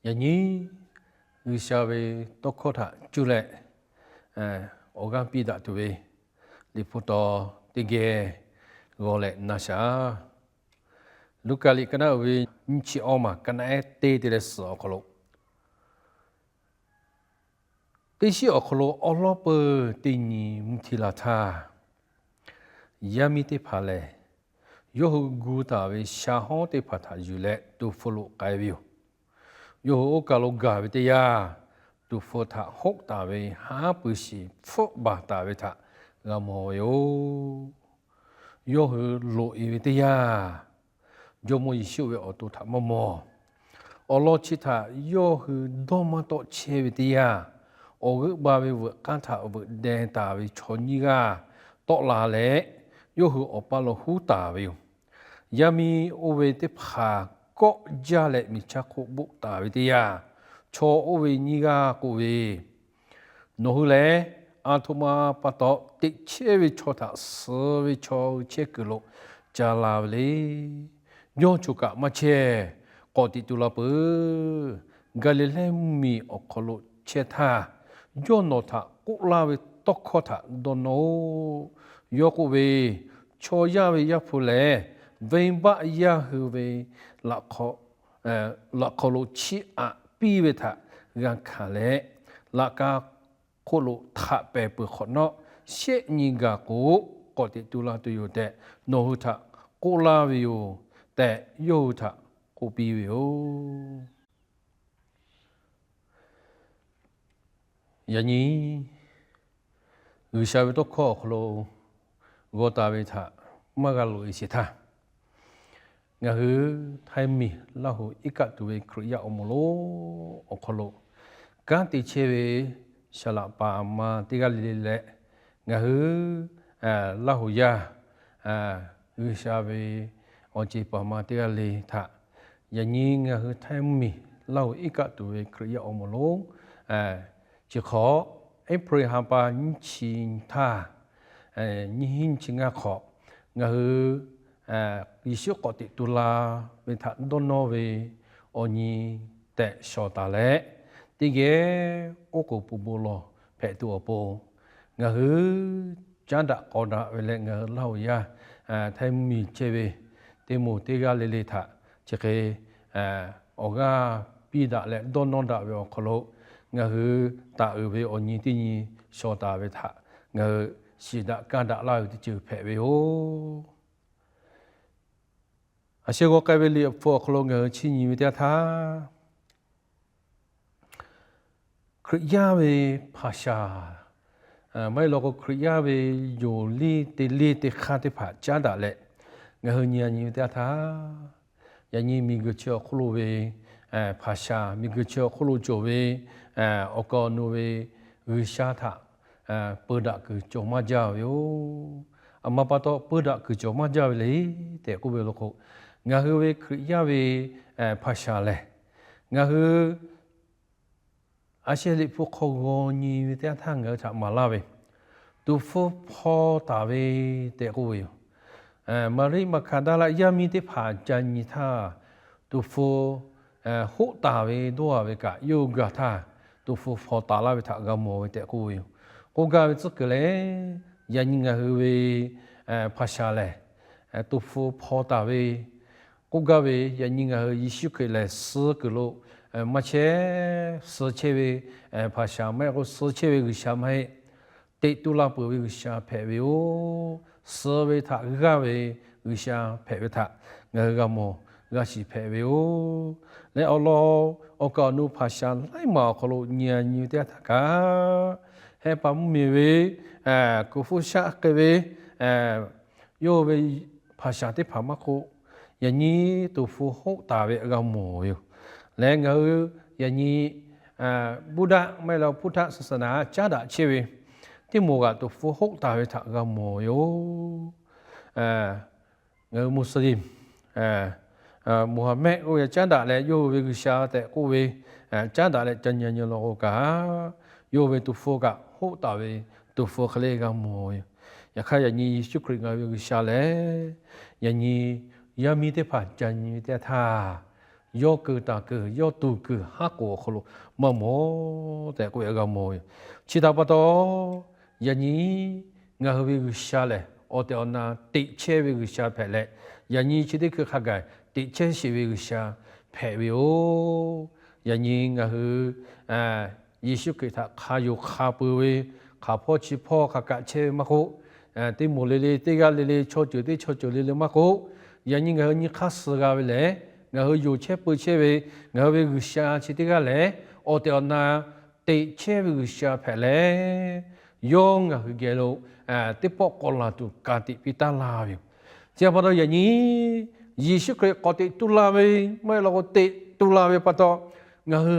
Yaꞈ nyi G'uiˬsha ve tawˇ hkawˇ htaꞈ cuˇ leh awˬ g'aˇ piˇ daꞈ tuˬ ve Liꞈ hpu taw teˇ geh g'aw leh na shaˍ. Luˉkaꞈ liꞈ ka naˆ uiˍ ve nyiˇ chi awˇ maˬ ka naˆ ehˉ teˇ te leh suhˍ awˬ hk'aw lo, teˇ shiˉ awˬ hk'aw lo awˉ lawˉ peuˬ teˇ nyi mvuhˇ htiˇ la htaˇ, yaˇ miˇ teˇ hpaˍ lehˬ, yawˇ hui gu taˍ ve sha hawˉ teˇ hpaˍ htaꞈ yuˬ leh tuˍ hpfuh lo k'ai ve yoˬ. Yawˇ hui oˇ kaˬ lo gaˬ ve teˇ yanˇ, tuˍ hpfuh htaꞈ hoˆ taˍ ve haˉ pui shiˍ hpfuhˆ baˬ taˍ ve htaꞈ g'a mawˬ ve yoˬ. Yawˇ hui loꞈ e ve teˇ yanˇ, Jawˇmawˇ Yeˍsuˆ ve awˬ to htaꞈ maˇ mawˬ. Awˬ lawn chi htaꞈ yawˇ hui dawˇ maˇ tawˆ chehˇ ve teˇ yanˇ, awˬ g'euˆ ba ve veuꞈ k'aˇ htaꞈ veuꞈ deh taˍ ve chaw nyiˇ g'aˇ tawˆ la leh, yawˇ hui awˬ paˇ lo huˉ taˍ ve yoˬ. Yaˇ miˇ oˇ ve teˇ hpaˍ kawˆ jaˇ leh miˬ chaˇ hk'oˆ boˆ taˍ ve teˇ yanˇ, chaw oˇ ve nyiˇ g'aˇ k'oˆ ve, Nawˬ hui lehˬ, a htoꞈ ma pa taw teꞈ chehˇ ve chaw htaꞈ suh ve chaw hui chehˇ kuiˬ lo ca la ve le. Yawˇ choˬ kaꞈ maˇ chehˇ. K'awꞈ teꞈ tu la peuˬ. Gaˍliˍlehˇ mvuhˇmiˬ awˬ hk'aw lo chehˇ htaˇ, yawˇ nawˬ htaꞈ k'oˆ laˇ ve tawˇ hkawˇ htaꞈ dawˇ nawˇ-oˆ. Yawˇ k'oˆ ve, Chaw yaˇ ve Yaˇ hpu lehˬ, venˇbaˆ yaˇ hui ve laꞈ hk'aw lo chiˇ aꞈ piˇ ve htaꞈ g'a hkanˍ leh, laꞈ ka hk'oˆ lo htaꞈ pehˬ peuˬ hk'awꞈ nawˉ, shehˆ nyi gaˬ k'o, k'awꞈ teꞈ tu la tuˬ yoˬ tehꞈ, nawˬ hui htaꞈ k'oˆ laˇ ve yoˬ tehꞈ, yawˇ hui htaꞈ k'oˆ piˇ ve yoˬ. Yaꞈ nyi G'uiˬsha ve tawˇ hkawˇ awˬ hk'aw lo g'aw taˍ ve htaꞈ maˇ g'a loꞈ e sheˍ htaˇ, ngaˬ hui Htaiˇ miˬ Laˇ hu iˉ kaˆ tuˬ ve Hkriꞈ yaˇ awˬ moˍ lonˉ awˬ hk'aw lo kanˉ te chehˇ ve saˍ laꞈ paˍ ma teˇ g'aˇ le le leh, ngaˬ hui Laˇ hu yaˇ G'uiˬsha ve awˬ ceˬ paˍ ma teˇ g'aˇ le htaꞈ, yaꞈ nyi ngaˬ hui Htaiˇ miˬ Laˇ hu iˉ kaˆ tuˬ ve Hkriꞈ yaˇ awˬ moˍ lonˉ chi hk'awꞈ, April ha pa nyiˇ chi htaˇ, nyiˇ hinˉ nyiˇ chi ngaˇ hk'awꞈ, ngaˬ hui Yeˍsuˆ k'awꞈ teꞈ tu la ve htaꞈ dawˇ nawˇ ve awˬ nyi tehꞈ shawˍ taˍ leh, teˇ geh oˉ k'oˍ pui bon lawˬ hpehꞈ tuˬ awˬ pon, ngaˬ hui caˉ daꞈ k'aw daꞈ ve leh ngaˬ hui Laˇ hu yaˇ Htaiˇ miˬ chehˇ ve teˇ moˍ teˇ g'aˇ le le htaꞈ chi hk'e awˬ g'aˇ piˇ daꞈ leh dawˇ nawˇ daꞈ ve awˬ hk'aw lo, ngaˬ hui taˍ uiˍ ve awˬ nyi teˇ nyi shawˍ taˍ ve htaꞈ ngaˬ hui shiˍ daꞈ kaˇ daꞈ laˇ ve teˇ ceuˬ hpehꞈ ve yoˬ. A sheh g'aw k'ai ve Liꞈ hpu awˬ hk'aw lo ngaˬ hui chiˇ nyi ve teˇ yanˇ htaˇ, Hkriꞈ yaˇ ve hpaˍ shaˍ, maˇ heˆ law k'o Hkriꞈ yaˇ ve yonˍ liˇ te liˇ te hk'aˇ teˇ hpaˍ caˉ daꞈ leh, ngaˬ hui nyi a nyi ve teˇ yanˇ htaˇ, yaꞈ nyi miˬguiˬ chi awˬ hk'oˆ lo ve hpaˍ shaˍ, miˬguiˬ chi awˬ hk'oˆ lo cawˬ ve awˬ kaˍ awˬ nu ve G'uiˬsha htaꞈ peu daꞈ kuiˬ cawˬ maˇ jaˇ ve yoˬ. A ma pa taw peu daꞈ kuiˬ cawˬ maˇ jaˇ ve le tehꞈ k'oˆ ve law k'o, ngaˬ hui ve Hkriꞈ yaˇ ve hpaˍ shaˍ lehˬ, ngaˬ hui a sheh Liꞈ hpu hk'aw g'aw nyi ve teˇ yanˇ htaˇ ngaˬ hui htaꞈ maˍ laˇ ve, tuˍ hpfuh hpaw taˍ ve tehꞈ k'oˆ ve yoˬ. Maˍriˆ Maˍhkaˍdaˇlaˆ yaˇ miˇ teˇ hpaˍ ca nyi htaˇ, tuˍ hpfuh hoˆ taˍ ve dawˇ a ve kaꞈ yawˇ hui gaˬ htaˇ, tuˍ hpfuh hpaw taˍ laˇ ve htaꞈ g'a mawˬ ve tehꞈ k'oˆ ve yoˬ. K'oˆ gaˇ ve tcuhˉ kuiˬ lehˬ, yaꞈ nyi ngaˬ hui ve hpaˍ shaˍ lehˬ, tuˍ hpfuh hpaw taˍ ve k'oˆ gaˇ ve, yaꞈ nyi ngaˬ hui Yeˍsuˆ Hkriꞈ lehˬ suh kuiˬ lo maˇ chehˇ, suh chehˇ ve hpaˍ shaˍ maˇ heˆ k'o, suh chehˇ ve G'uiˬsha maˇ heˆ. Teꞈ tu la peuˬ ve G'uiˬsha hpehꞈ ve yoˬ. Suh ve htaꞈ g'aˇ ve G'uiˬsha hpehꞈ ve htaꞈ ngaˬ hui g'a mawˬ g'a shiˍ hpehꞈ ve yoˬ. Leh awˬ lawn awˬ kaˍ awˬ nu hpaˍ shaˍ laiˉ maˬ awˬ hk'aw lo nyi a nyi ve teˇ yanˇ htaˇ kaꞈ, heh pa mvuhˇ miˬ ve kuˬ hpfuhˇ shaˆ k'ai ve yawˇ hui ve hpaˍ shaˍ teˇ hpaˍ maˇ k'oˆ, yaꞈ nyi tuˍ hpfuh hoˆ taˍ ve g'a mawˬ ve yoˬ. Leh ngaˬ hui yaꞈ nyi Buddha maˇ heˆ law Buddha saˍsaˍnaˍ caˉ daꞈ chehˇ ve teˇ moˍ g'aꞈ tuˍ hpfuh hoˆ taˍ ve htaꞈ g'a mawˬ ve yoˬ. Ngaˬ hui Muslim, Moˍhaˍmehˆ k'oˆ ve caˉ daꞈ leh yawˇ hui ve G'uiˬsha tehꞈ k'oˆ ve, caˉ daꞈ leh ca nyi nyi law k'o kaꞈ, yawˇ hui ve tuˍ hpfuh kaꞈ hoˆ taˍ ve tuˍ hpfuh hk'e le g'a mawˬ ve yoˬ. Yaꞈ hk'aˇ yaꞈ nyi Yeˍsuˆ Hkriꞈ ngaˬ hui ve G'uiˬsha lehˬ, yaꞈ nyi yaˇ miˇ teˇ hpaˍ ca nyi ve teˇ yanˇ htaˇ, yawˇ kuiˬ taˍ kuiˬ, yawˇ tuˬ kuiˬ haˉ k'oˍ awˬ hk'aw lo maˇ mawˬ tehꞈ k'oˆ ve g'a mawˬ ve yoˬ. Chi htaꞈ pa taw, yaꞈ nyi ngaˬ hui ve G'uiˬsha lehˬ awˬ tehˬ awˬ na teꞈ chehˇ ve G'uiˬsha hpehꞈ leh, yaꞈ nyi chi teˇ hkui hk'a gaˬ teꞈ chehˇ sheˍ ve G'uiˬsha hpehꞈ ve yoˬ. Yaꞈ nyi ngaˬ hui Yeˍsuˆ Hkriꞈ htaꞈ hk'a yonˍ hk'a peuˬ ve, hk'aˬ hpawˇ chi hpawˇ hk'a kaꞈ chehˇ ve maˇ k'oˆ, teˇ moˍ le le, teˇ g'aˇ le le, chaw ceuˬ teˇ chaw ceuˬ le le maˇ k'oˆ, yaꞈ nyi ngaˬ hui nyi hk'aˇ suh g'a ve lehˬ, ngaˬ hui yonˍ chehˇ peuˬ chehˇ ve ngaˬ hui ve G'uiˬsha chi teˇ g'aˇ lehˬ, awˬ tehˬ awˬ na teꞈ chehˇ ve G'uiˬsha hpehꞈ leh, yawˇ ngaˬ hui geh lo teˇ pawˆ k'awꞈ laˬ tuˬ ka tiꞈ piˇ taˉ laˇ ve yoˬ. Chi htaꞈ pa taw yaꞈ nyi Yeˍsuˆ Hkriꞈ k'awꞈ teꞈ tu la ve, maˇ heˆ law k'o teꞈ tu la ve pa taw, ngaˬ hui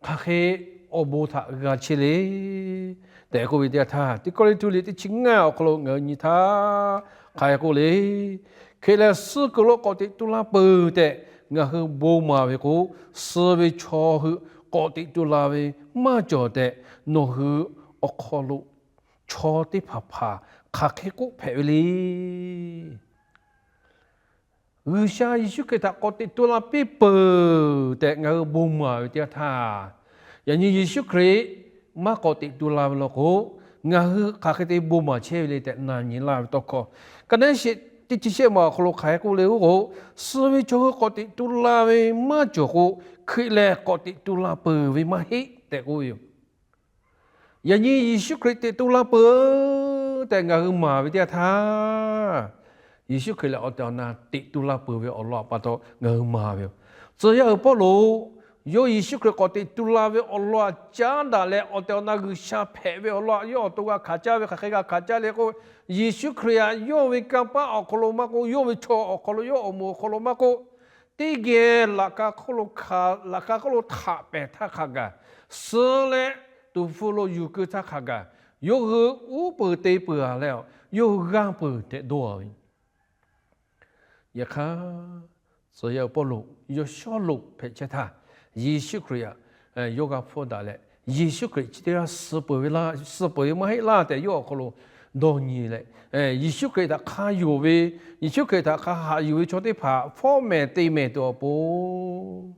hk'aˬ hk'e awˬ bon htaꞈ g'a chehˇ le tehꞈ k'oˆ ve teˇ yanˇ htaˇ, Tiˆ Kawˇrenˍhtuˆ liꞈ teˇ chi ngaˇ awˬ hk'aw lo ngaˬ hui nyi htaˇ hk'aˬ hk'e k'oˆ le. Hk'e leh suh kuiˬ lo k'awꞈ teꞈ tu laˇ peuˬ tehꞈ ngaˬ hui bon maˍ ve k'o, suh ve chaw hui k'awꞈ teꞈ tu la ve maˇ cawˬ tehꞈ nawˬ hui awˬ hk'aw lo chaw teˇ hpaˍ hpaˍ hk'aˬ hk'e k'oˆ hpehꞈ ve le. G'uiˬsha Yeˍsuˆ Hkriꞈ htaꞈ k'awꞈ teꞈ tu la piˇ peuˬ tehꞈ ngaˬ hui bon maˍ ve teˇ yanˇ htaˇ, yaꞈ nyi Yeˍsuˆ Hkriꞈ maˇ k'awꞈ teꞈ tu la ve law k'o, ngaˬ hui hk'aˬ hk'e te bon maˍ chehˇ ve le tehꞈ na nyi laˇ ve tawˇ hkawˇ, ka naˉ sheˍ teˇ chi shehˆ ma awˬ hk'aw lo hk'aˬ hk'e k'oˆ le k'o, suh ve chaw hui k'awꞈ teꞈ tu la ve maˇ cawˬ k'o, Hkriꞈ lehˬ k'awꞈ teꞈ tu la peuˬ ve maˇ heˆ tehꞈ k'oˆ ve yoˬ. Yaꞈ nyi Yeˍsuˆ Hkriꞈ teꞈ tu la peuˬ tehꞈ ngaˬ hui maˍ ve teˇ yanˇ htaˇ, Yeˍsuˆ Hkriꞈ lehˬ awˬ tehˬ awˬ na teꞈ tu la peuˬ ve awˬ lawn pa taw ngaˬ hui maˍ ve yoˬ. Tcuh yaˇ uiˍ Pawˇluꞈ yawˇ Yeˍsuˆ Hkriꞈ k'awꞈ teꞈ tu la ve awˬ lawn caˉ daꞈ leh, awˬ tehˬ awˬ na G'uiˬsha hpehꞈ ve awˬ lawn yawˇ awˬ to g'a hkanˍ caˇ ve hk'aˬ hk'e g'a hkanˍ caˇ le k'o, Yeˍsuˆ Hkriꞈ htaꞈ yawˇ ve kanˇ paˆ awˬ hk'aw lo maˇ k'oˆ, yawˇ ve chaw awˬ hk'aw lo, yawˇ awˬ moˍ awˬ hk'aw lo maˇ k'oˆ, teˇ geh laꞈ ka hk'oˆ lo htaꞈ pehˍ htaˇ hk'a gaˬ, suh leh tuˍ hpfuh lo yuˬ keu htaˇ hk'a gaˬ, yawˇ hui uˉ peunˍ te peuˬ-a leh, yawˇ hui g'aˇ peuˬ tehꞈ dawˇ-a ve. Yaꞈ hk'aˇ, tcuh yaˇ uiˍ Pawˇluꞈ yawˇ Sawˉluꞈ hpehꞈ chehˇ htaˇ, Yeˍsuˆ Hkriꞈ htaꞈ yawˇ g'a hpfuhˇ daꞈ leh, Yeˍsuˆ Hkriꞈ chi teˇ g'aˇ suh peuˬ ve laˇ, suh peuˬ ve maˇ heˆ laˇ tehꞈ yawˇ awˬ hk'aw lo dawˇ nyi leh, Yeˍsuˆ Hkriꞈ htaꞈ hk'a yonˍ ve, Yeˍsuˆ Hkriꞈ htaꞈ hk'a haꞈ yuˬ ve chaw teˇ hpaˍ fawˉ mehˍ te mehˍ tuˬ awˬ pon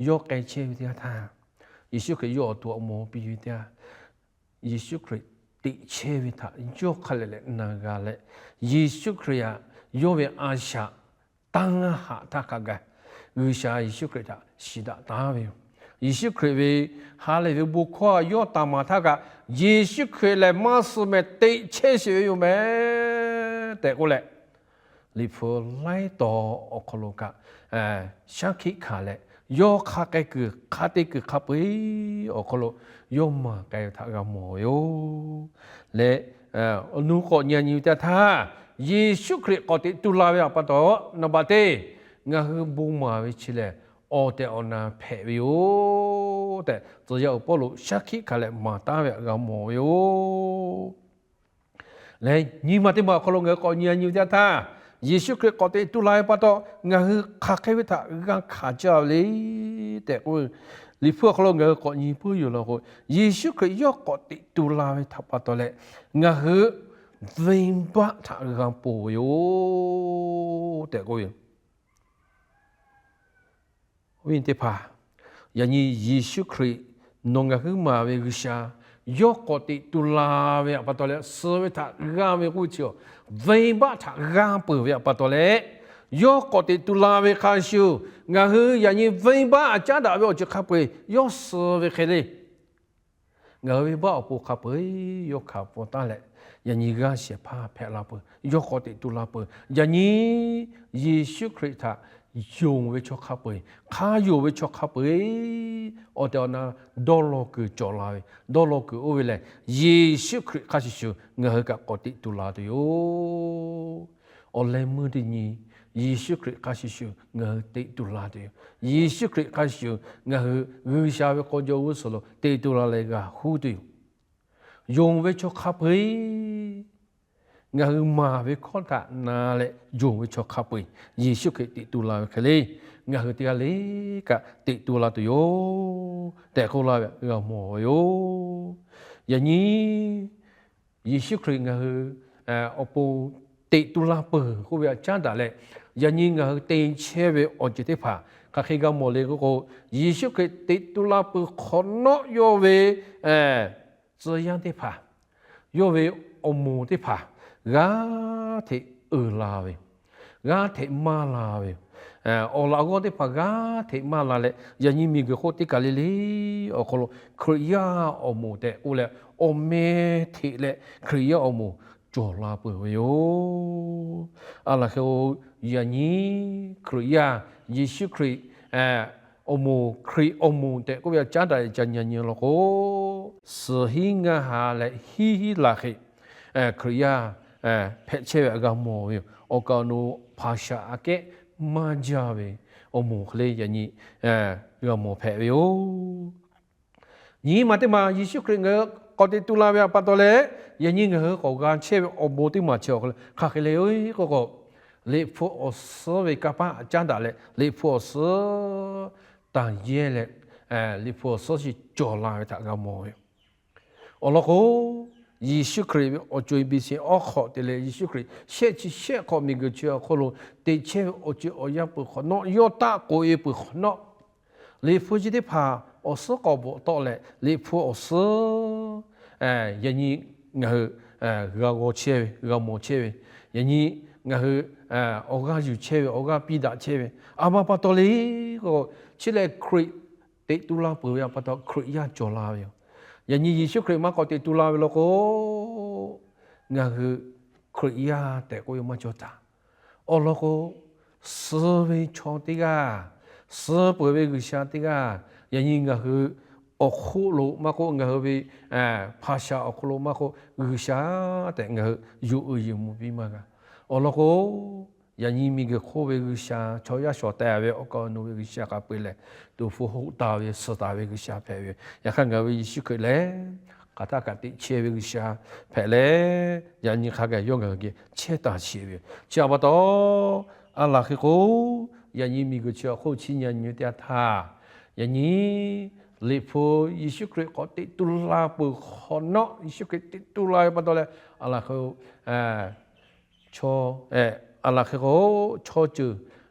yawˇ k'ai chehˇ ve teˇ yanˇ htaˇ, Yeˍsuˆ Hkriꞈ yawˇ awˬ to awˬ moˍ piˇ ve teˇ yanˇ, Yeˍsuˆ Hkriꞈ teꞈ chehˇ ve htaꞈ yawˇ hk'a lehˬ leh na g'a leh, Yeˍsuˆ Hkriꞈ htaꞈ yawˇ ve a shaꞈ tanˇ haꞈ htaˇ hk'a gaˬ, G'uiˬsha Yeˍsuˆ Hkriꞈ htaꞈ shiˍ daꞈ taˍ ve yoˬ. Yeˍsuˆ Hkriꞈ ve ha lehˬ ve bon hkawˇ yawˇ taˍ maˍ htaˇ kaꞈ, Yeˍsuˆ Hkriꞈ lehˬ maˇ suh mehˍ teꞈ chehˇ sheˍ ve yoˬ mehˍ tehꞈ k'oˆ leh, Liꞈ hpu laiˉ taw awˬ hk'aw lo kaꞈ shaˉ hkiˆ hkanˍ leh, yawˇ hk'a k'ai kuiˬ hk'a te kuiˬ hk'a peu-eˬ awˬ hk'aw lo yawˇ maˍ k'ai ve htaꞈ g'a mawˬ ve yoˬ. Leh awˬ nu k'awꞈ nyi nyi ve teˇ yanˇ htaˇ, Yeˍsuˆ Hkriꞈ k'awꞈ teꞈ tu la ve pa taw, naˍ baꞈ teˇ ngaˬ hui bon maˍ ve chi lehˬ awˬ tehˬ awˬ na hpehꞈ ve yoˬ tehꞈ, tcuh yaˇ uiˍ Pawˇluꞈ shaˉ hkiˆ hkanˍ leh maˍ taˉ ve htaꞈ g'a mawˬ ve yoˬ. Leh nyi ma teˇ ma awˬ hk'aw lo ngaˬ hui k'awꞈ nyi nyi ve teˇ yanˇ htaˇ, Yeˍsuˆ Hkriꞈ k'awꞈ teꞈ tu la ve pa taw ngaˬ hui hk'aˬ hk'e ve htaꞈ g'a hkanˍ caˇ ve le tehꞈ k'oˆ ve, Liꞈ hpu awˬ hk'aw lo ngaˬ hui k'awꞈ nyi puiˉ yoˬ law k'o, Yeˍsuˆ Hkriꞈ yawˇ k'awꞈ teꞈ tu la ve htaꞈ pa taw leh, ngaˬ hui venˇbaˆ htaꞈ g'a ponˬ ve yoˬ tehꞈ k'oˆ ve yoˬ. Awˬ viˉ teˇ hpaˍ, yaꞈ nyi Yeˍsuˆ Hkriꞈ nawˬ ngaˬ huiˉ maˬ ve G'uiˬsha, yawˇ k'awꞈ teꞈ tu la ve pa taw leh suh ve htaꞈ g'a ve k'oˆ ve chi, venˇbaˆ htaꞈ g'a peuˬ ve pa taw leh, yawˇ k'awꞈ teꞈ tu la ve hk'a shuˍ, ngaˬ hui yaꞈ nyi venˇbaˆ caˉ daꞈ ve awˬ ceuˬ hk'a peu-eˬ yawˇ suh ve hk'e le. Ngaˬ hui venˇbaˆ awˬ pon hk'a peu-eˬ yawˇ hkanˍ pfuhˇ taˉ leh, yaꞈ nyi g'aˇ shehˍ hpaˇ hpehꞈ la peuˬ. Yawˇ k'awꞈ teꞈ tu la peuˬ. Yaꞈ nyi Yeˍsuˆ Hkriꞈ htaꞈ yonˍ ve chaw hk'a peu-eˬ, hk'a yonˍ ve chaw hk'a peu-eˬ, awˬ tehˬ awˬ na dawˇ law kuiˬ cawˬ la ve, dawˇ law kuiˬ oˇ ve lehˬ, Yeˍsuˆ Hkriꞈ hk'a shuˍ shuˍ ngaˬ hui kaꞈ k'awꞈ teꞈ tu la tuˬ yoˬ. Awˬ leh meuˇ teˇ nyi Yeˍsuˆ Hkriꞈ hk'a shuˍ shuˍ ngaˬ hui teꞈ tu la tuˬ yoˬ. Yeˍsuˆ Hkriꞈ hk'a shuˍ shuˍ ngaˬ hui G'uiˬsha ve k'aw jaw g'uˇ suhˍ lo teꞈ tu la leh g'a huˉ tuˬ yoˬ. Yonˍ ve chaw hk'a peu-eˬ ngaˬ hui maˍ ve hkawˇ htaꞈ na leh yonˍ ve chaw hk'a peu-eˬ Yeˍsuˆ Hkriꞈ teꞈ tu la ve hk'e le, ngaˬ hui teˇ g'aˇ le kaꞈ teꞈ tu la tuˬ yoˬ tehꞈ k'oˆ laˇ ve g'a mawˬ ve yoˬ. Yaꞈ nyi Yeˍsuˆ Hkriꞈ ngaˬ hui awˬ pon teꞈ tu la peuˬ k'oˆ ve htaꞈ caˉ daꞈ leh, yaꞈ nyi ngaˬ hui te chehˇ ve awˬ ceuˬ teˇ hpaˍ Hk'aˬ hk'e g'a mawˬ le k'oˆ k'o, Yeˍsuˆ Hkriꞈ teꞈ tu la peuˬ hk'awꞈ nawˉ yawˇ ve tcuh yaˇ teˇ hpaˍ, yawˇ ve awˬ moˍ teˇ hpaˍ g'aˇ hteꞈ uiˍ la ve, g'aˇ hteꞈ maˇ la ve, awˬ laꞈ g'awˇ teˇ hpaˍ g'aˇ hteꞈ maˇ la leh, yaꞈ nyi miˬguiˬ hk'oˆ teˇ kaˬ le le awˬ hk'aw lo Hkriꞈ yaˇ awˬ moˍ tehꞈ k'oˆ leh, awˬ meh hteꞈ leh Hkriꞈ yaˇ awˬ moˍ cawˬ la peuˬ ve yoˬ. A laˬ hk'e k'o, yaꞈ nyi Hkriꞈ yaˇ, Yeˍsuˆ Hkriꞈ awˬ moˍ, Hkriꞈ awˬ moˍ tehꞈ k'oˆ ve a caˉ daꞈ ca nyi nyi law k'o, suhˍ hiˉ ngaˇ ha leh hiˉ hiˉ laˬ hk'e Hkriꞈ yaˇ hpehꞈ chehˇ ve htaꞈ g'a mawˬ ve yoˬ. Awˬ kaˍ awˬ nu hpaˍ shaˍ aꞈ kehˉ maˇ jaˇ ve awˬ moˍ hk'e le yaꞈ nyi g'a mawˬ hpehꞈ ve yoˬ. Nyi ma teˇ maˬ Yeˍsuˆ Hkriꞈ ngaˬ hui k'awꞈ teꞈ tu la ve a pa taw leh, yaꞈ nyi ngaˬ hui k'awꞈ g'a chehˇ ve awˬ bon teˇ maˬ chi awˬ hk'aw lo hk'aˬ hk'e le k'oˆ k'o, Liꞈ hpu awˬ suhˉ ve kanˇ paˆ caˉ daꞈ leh, Liꞈ hpu awˬ suhˉ tanˬ yehˇ leh, Liꞈ hpu awˬ suhˉ chi cawˬ la ve htaꞈ g'a mawˬ ve yoˬ. Awˬ lawn k'o, Yeˍsuˆ Hkriꞈ ve awˬ co-e biˇ sheˍ awˬ hk'awꞈ te leh, Yeˍsuˆ Hkriꞈ shehˆ chi shehˆ hk'awꞈ miˬguiˬ chi awˬ hk'oˆ lo teꞈ chehˇ ve awˬ co-e awˬ yanˇ peuˬ hk'awꞈ nawˉ, yawˇ taˆ k'oꞈ e peuˬ hk'awꞈ nawˉ, Liꞈ hpu chi teˇ hpaˍ awˬ suhˉ k'awꞈ bvuhꞈ tawˆ leh, Liꞈ hpu awˬ suhˉ yaꞈ nyi ngaˬ hui g'a g'aw chehˇ ve, g'a mawˬ chehˇ ve, yaꞈ nyi ngaˬ hui awˬ g'aˇ yuˬ chehˇ ve, awˬ g'aˇ piˇ daꞈ chehˇ ve, a ma pa taw le k'o, chi lehˬ Hkriꞈ teꞈ tu la peuˬ ve a pa taw Hkriꞈ yaˇ cawˬ la ve yoˬ. Yaꞈ nyi Yeˍsuˆ Hkriꞈ maˇ k'awꞈ teꞈ tu la ve law k'o, ngaˬ hui Hkriꞈ yaˇ tehꞈ k'oˆ ve maˇ cawˬ taˍ. Awˬ lawn k'o, suh ve chaw teˇ g'aˇ, suh peuˬ ve G'uiˬsha teˇ g'aˇ, yaꞈ nyi ngaˬ hui awˬ hk'oˆ lo maˇ k'oˆ, ngaˬ hui ve hpaˍ shaˍ awˬ hk'oˆ lo maˇ k'oˆ, G'uiˬsha tehꞈ ngaˬ hui yuˬ uiˍ yuˬ mvuh piˇ maˇ g'a. Awˬ lawn k'o, yaꞈ nyi miˬguiˬ hk'oˆ ve G'uiˬsha, chaw yaˇ shawˍ teh ve awˬ kaˍ awˬ nu ve G'uiˬsha hk'a peu-eˬ lehˬ, tuˍ hpfuh hoˆ taˍ ve, suhˍ taˍ ve G'uiˬsha hpehꞈ ve yoˬ. Yaꞈ hk'aˇ ngaˬ hui ve Yeˍsuˆ Hkriꞈ lehˬ, hk'aˬ htaˇ kaꞈ teꞈ chehˇ ve G'uiˬsha hpehꞈ leh, yaꞈ nyi hk'a gaˬ yawˇ ngaˬ hui geh chehˇ taˍ sheˍ ve yoˬ. Chi a pa taw, a laˬ hk'e k'o, yaꞈ nyi miˬguiˬ chi awˬ hk'oˆ chi nyi nyi teˇ yanˇ htaˇ, yaꞈ nyi Liꞈ hpu Yeˍsuˆ Hkriꞈ k'awꞈ teꞈ tu la peuˬ hk'awꞈ nawˉ, Yeˍsuˆ Hkriꞈ teꞈ tu la ve pa taw leh, a laˬ hk'e k'o, chaw, a laˬ hk'e k'o, chaw ceuˬ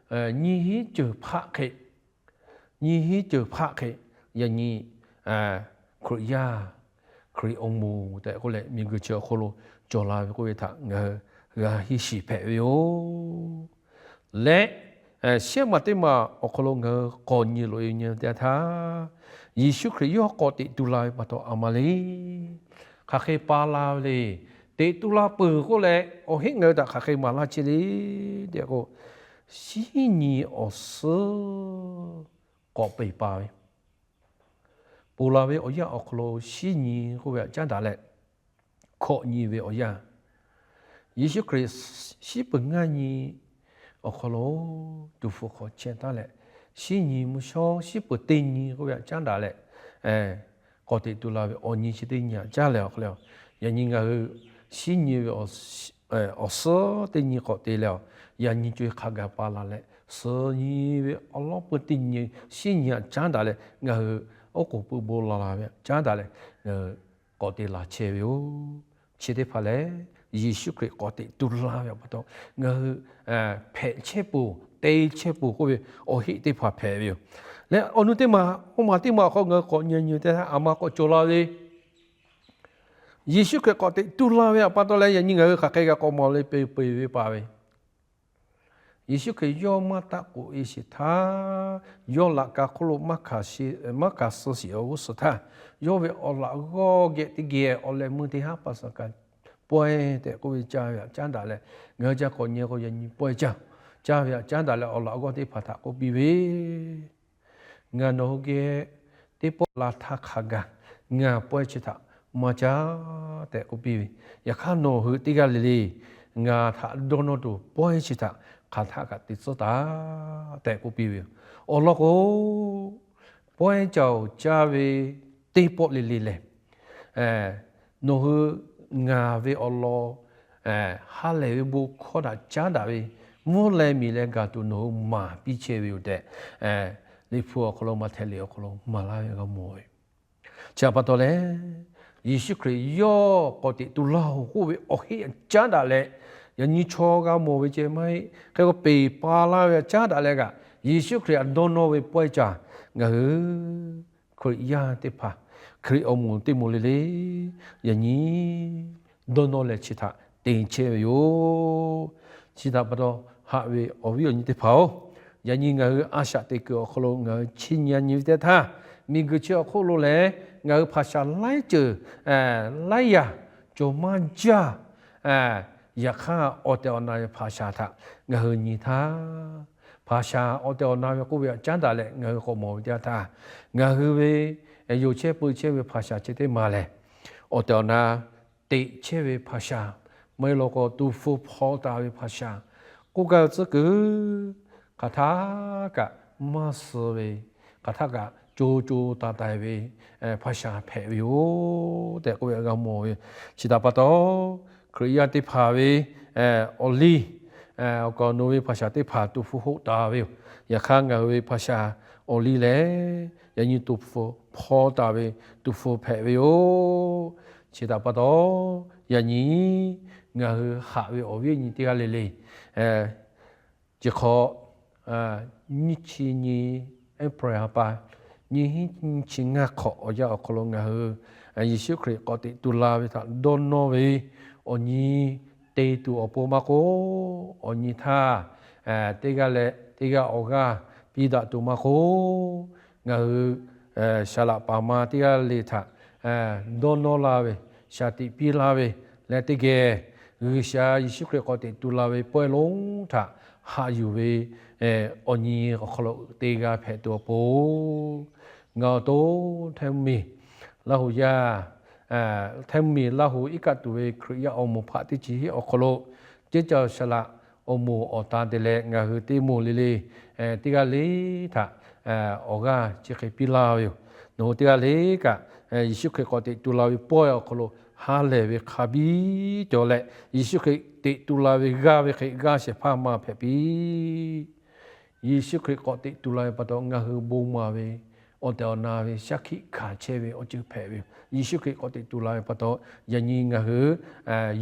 nyiˇ hinˉ ceuˬ hpaˆ hk'e, nyiˇ hinˉ ceuˬ hpaˆ hk'e, yaꞈ nyi Hkriꞈ yaˇ, Hkriꞈ awˬ moˍ tehꞈ k'oˆ leh miˬguiˬ chi awˬ hk'oˆ lo cawˬ la ve k'oˆ ve htaꞈ ngaˬ hui g'a hiˇ shiˍ hpehꞈ ve yoˬ. Leh shehˆ maˬ teˇ maˬ awˬ hk'aw lo ngaˬ hui k'awꞈ nyi loꞈ-e nyi teˇ yanˇ htaˇ, Yeˍsuˆ Hkriꞈ yawˇ k'awꞈ teꞈ tu la ve pa taw a ma le. Hk'aˬ hk'e pa la ve le. Teꞈ tu la peuˬ k'oˆ leh, awˬ heˆ ngaˬ hui htaꞈ hk'aˬ hk'e maˍ laˇ chehˇ le tehꞈ k'o, shinˉ nyi awˬ suhˉ k'awꞈ peˬ pa ve, ponˬ laˬ ve awˬ yanˇ awˬ hk'aw lo shinˉ nyi k'oˆ ve htaꞈ caˉ daꞈ leh, hkawꞈ nyi ve awˬ yanˇ, Yeˍsuˆ Hkriꞈ shinˉ peuˬ ngaˇ nyi awˬ hk'aw lo tuˍ hpfuh hk'aw chehˇ taˉ leh, shinˉ nyi mvuhˇ shawˉ shinˉ peuˬ teˇ nyi k'oˆ ve htaꞈ caˉ daꞈ leh, k'awꞈ teꞈ tu la ve awˬ nyi chi teˇ nyi htaꞈ caˉ leh awˬ hk'aw le, yaꞈ nyi ngaˬ hui shinˉ nyi ve awˬ suhˉ teˇ nyi k'awꞈ te leh, yaꞈ nyi co-e hk'a gaˬ pa la leh, suhˍ nyi ve awˬ lawˉ peuˬ teˇ nyi shinˉ nyi htaꞈ caˉ daꞈ leh ngaˬ hui oˉ k'oˍ pui bon la la ve htaꞈ caˉ daꞈ leh, ngaˬ hui k'awꞈ te la chehˇ ve yoˬ. Chi teˇ hpaˍ lehˬ, Yeˍsuˆ Hkriꞈ k'awꞈ teꞈ tu la ve pa taw, ngaˬ hui hpehꞈ chehˇ peuˬ, te chehˇ peuˬ k'oˆ ve awˬ heˆ teˇ hpaˍ hpehꞈ ve yoˬ. Leh awˬ nu teˇ maˬ, oˇ maˬ teˇ maˬ awˬ hk'aw ngaˬ hui k'awꞈ nyi nyi teˇ htaˇ, a ma k'awꞈ cawˬ la ve Yeˍsuˆ Hkriꞈ k'awꞈ teꞈ tu la ve htaꞈ pa taw leh, yaꞈ nyi ngaˬ hui hk'aˬ hk'e g'a k'awꞈ mawˬ le, peˬ peˬ ve pa ve. Yeˍsuˆ Hkriꞈ yawˇ maˇ taˆ k'oꞈ e sheˍ htaˇ, yawˇ laꞈ ka hk'oˆ lo maˇ hkanˍ suh sheˍ awˬ g'uˇ suhˍ htaˇ, yawˇ ve awˬ laꞈ g'awˇ geh teˇ geh awˬ leh meuˇ teˇ haˉ pa suh kaꞈ pawehˇ tehꞈ k'oˆ ve caˇ ve htaꞈ caˉ daꞈ leh, ngaˬ hui ca k'awꞈ nyi k'o yaꞈ nyi pawehˇ caˇ, caˇ ve htaꞈ caˉ daꞈ leh awˬ laꞈ g'awˇ teˇ hpaˍ htaꞈ k'oˆ piˇ ve, Ngaˬ nawˬ hui geh teˇ pawˆ la htaˇ hk'a gaˬ ngaˬ pawehˇ chi htaꞈ maˇ caˇ tehꞈ k'oˆ piˇ ve. Yaꞈ hk'aˇ nawˬ hui teˇ g'aˇ le le ngaˬ htaꞈ dawˇ nawˇ tuˬ pawehˇ chi htaꞈ hk'aˬ htaˆ kaꞈ te tcuhˉ taˍ tehꞈ k'oˆ piˇ ve yoˬ. Awˬ lawn k'o, pawehˇ caˇ-oˬ caˇ ve teˇ pawˆ le le lehˬ, nawˬ hui ngaˬ ve awˬ lawn ha lehˬ ve bon hkawˇ htaꞈ caˉ daꞈ ve mvuhˇ leh miˬ leh gaˬ tuˬ nawˬ hui maˍ piˇ chehˇ ve yoˬ tehꞈ, Liꞈ hpu awˬ hk'aw lo, Maꞈhtehˍ liꞈ awˬ hk'aw lo maˍ laˇ ve g'a mawˬ ve. Chi htaꞈ pa taw leh, Yeˍsuˆ Hkriꞈ yawˇ k'awꞈ teꞈ tu laˇ-oˬ k'oˆ ve awˬ heˆ caˉ daꞈ leh, yaꞈ nyi chaw g'a mawˬ ve ceh maˇ heˆ. Hk'e k'o peˬ pa laˇ ve caˉ daꞈ leh kaꞈ, Yeˍsuˆ Hkriꞈ htaꞈ dawˇ nawˇ ve pawehˇ caˇ ngaˬ hui Hkriꞈ yaˇ teˇ hpaˍ, Hkriꞈ awˬ moˍ teˇ moˍ le le, yaꞈ nyi dawˇ nawˇ leh chi htaꞈ te chehˇ ve yoˬ. Chi htaꞈ pa taw, haꞈ ve awˬ viˉ awˬ nyi teˇ hpaˍ-oˬ, yaꞈ nyi ngaˬ hui a shaꞈ teꞈ kuiˬ awˬ hk'aw lo ngaˬ hui chiˇ nyi nyi ve teˇ htaˇ, miˬguiˬ chi awˬ hk'oˆ lo lehˬ ngaˬ hui hpaˍ shaˍ laiˉ ceuˬ laiˉ yaˇ cawˬ maˇ jaˇ. Yaꞈ hk'aˇ, awˬ tehˬ awˬ na ve hpaˍ shaˍ htaꞈ ngaˬ hui nyi htaˇ, hpaˍ shaˍ awˬ tehˬ awˬ na ve k'oˆ ve htaꞈ caˉ daꞈ leh ngaˬ hui k'awꞈ mawˬ ve teˇ yanˇ htaˇ, ngaˬ hui ve yonˍ chehˇ pui chehˇ ve hpaˍ shaˍ chi teˇ maˬ lehˬ, awˬ tehˬ awˬ na teꞈ chehˇ ve hpaˍ shaˍ, maˇ heˆ law k'o tu hpfuh hpaw taˍ ve hpaˍ shaˍ, k'oˆ gaˇ ve tcuhˉ kuiˬ hk'aˬ htaˇ kaꞈ maˇ suh ve, hk'aˬ htaˇ kaꞈ co co taiˍ taiˍ ve hpaˍ shaˍ hpehꞈ ve yoˬ tehꞈ k'oˆ ve g'a mawˬ ve yoˬ. Chi htaꞈ pa taw, Hkriꞈ yaˇ teˇ hpaˍ ve awˬ liˇ awˬ kaˍ awˬ nu ve hpaˍ shaˍ teˇ hpaˍ tu hpfuh hoˆ taˍ ve yoˬ. Yaꞈ hk'aˇ, ngaˬ hui ve hpaˍ shaˍ awˬ liˇ lehˬ, yaꞈ nyi tu hpfuh hpaw taˍ ve tu hpfuh hpehꞈ ve yoˬ. Chi htaꞈ pa taw, yaꞈ nyi ngaˬ hui haꞈ ve awˬ viˉ awˬ nyi teˇ g'aˇ le le, chi hk'awꞈ nyiˇ chi nyi April ha pa, nyiˇ hinˉ nyiˇ chi ngaˇ hk'awꞈ awˬ yanˇ awˬ hk'aw lo ngaˬ hui Yeˍsuˆ Hkriꞈ k'awꞈ teꞈ tu la ve htaꞈ dawˇ nawˇ ve awˬ nyi te tuˬ awˬ pon maˇ k'oˆ, awˬ nyi htaˇ teˇ g'aˇ leh teˇ g'aˇ awˬ g'aˇ piˇ daꞈ tuˬ maˇ k'oˆ, ngaˬ hui saˍ laꞈ paˍ ma teˇ g'aˇ le htaꞈ dawˇ nawˇ la ve, shaˍ tiꞈ piˇ laˇ ve leh teˇ geh G'uiˬsha Yeˍsuˆ Hkriꞈ k'awꞈ teꞈ tu la ve pawehˇ lonˉ htaꞈ haꞈ yuˬ ve awˬ nyi awˬ hk'aw lo te g'a hpehꞈ tuˬ awˬ pon, ngaˬ awˬ to hteˇ miˬ Laˇ hu yaˇ, hteˇ miˬ Laˇ hu iˉ kaˆ tuˬ ve Hkriꞈ yaˇ awˬ moˍ hpaˆ teˇ chi hiˆ awˬ hk'aw lo, ceˇ caˇ saˍ laꞈ awˬ moˍ awˬ ta te leh ngaˬ hui teˇ moˍ le le teˇ g'aˇ le htaꞈ awˬ g'aˇ chi hk'e piˇ laˇ ve yoˬ. Nawˬ hui teˇ g'aˇ le kaꞈ Yeˍsuˆ Hkriꞈ k'awꞈ teꞈ tu la ve pawehˇ awˬ hk'aw lo ha lehˬ ve hk'a biˇ cawˬ leh, Yeˍsuˆ Hkriꞈ teꞈ tu la ve g'aˇ ve hk'e g'aˇ shehˍ hpaˇ ma hpehꞈ piˇ Yeˍsuˆ Hkriꞈ k'awꞈ teꞈ tu la ve pa taw, ngaˬ hui bon maˍ ve awˬ tehˬ awˬ na ve shaˉ hkiˆ hkanˍ chehˇ ve awˬ ceuˬ hpehꞈ ve yoˬ. Yeˍsuˆ Hkriꞈ k'awꞈ teꞈ tu la ve pa taw, yaꞈ nyi ngaˬ hui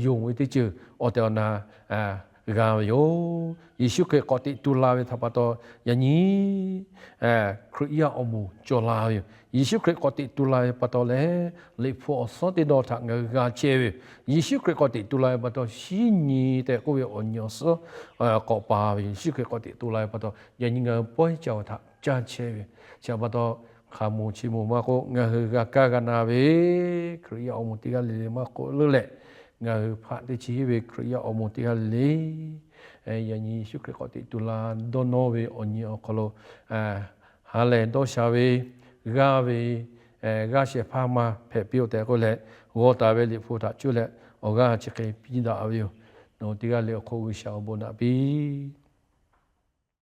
yonˍ ve teˇ ceuˬ awˬ tehˬ awˬ na g'a ve yoˬ. Yeˍsuˆ Hkriꞈ k'awꞈ teꞈ tu la ve htaꞈ pa taw, yaꞈ nyi Hkriꞈ yaˇ awˬ moˍ cawˬ la ve yoˬ. Yeˍsuˆ Hkriꞈ k'awꞈ teꞈ tu la ve pa taw leh, Liꞈ hpu awˬ suhˉ teˇ dawˇ htaꞈ ngaˬ hui g'a chehˇ ve yoˬ. Yeˍsuˆ Hkriꞈ k'awꞈ teꞈ tu la ve pa taw, shinˉ nyi tehꞈ k'oˆ ve awˬ nyi awˬ suhˉ k'awꞈ pa ve yoˬ. Yeˍsuˆ Hkriꞈ k'awꞈ teꞈ tu la ve pa taw, yaꞈ nyi ngaˬ hui pawehˇ caˇ awˬ htaꞈ caˇ chehˇ ve yoˬ. Chi htaꞈ pa taw, hk'a moˍ chi moˍ maˇ k'oˆ, ngaˬ hui g'a kaˇ g'a na ve Hkriꞈ yaˇ awˬ moˍ teˇ g'aˇ le le maˇ k'oˆ leuˉ leh, ngaˬ hui hpaˆ teˇ chi hiˆ ve Hkriꞈ yaˇ awˬ moˍ teˇ g'aˇ le le, yaꞈ nyi Yeˍsuˆ Hkriꞈ k'awꞈ teꞈ tu la dawˇ nawˇ ve awˬ nyi awˬ hk'aw lo ha lehˬ dawˇ sha ve, g'aˇ ve, g'aˇ shehˍ hpaˇ ma hpehꞈ piˇ-oˆ tehꞈ k'oˆ leh, g'aw taˍ ve Liꞈ hpu htaꞈ cuˇ leh awˬ g'aˇ chi hk'e piˇ daꞈ ve yoˬ. Nawˬ hui teˇ g'aˇ le awˬ hk'oˆ G'uiˬsha awˬ bon naꞈ piˇ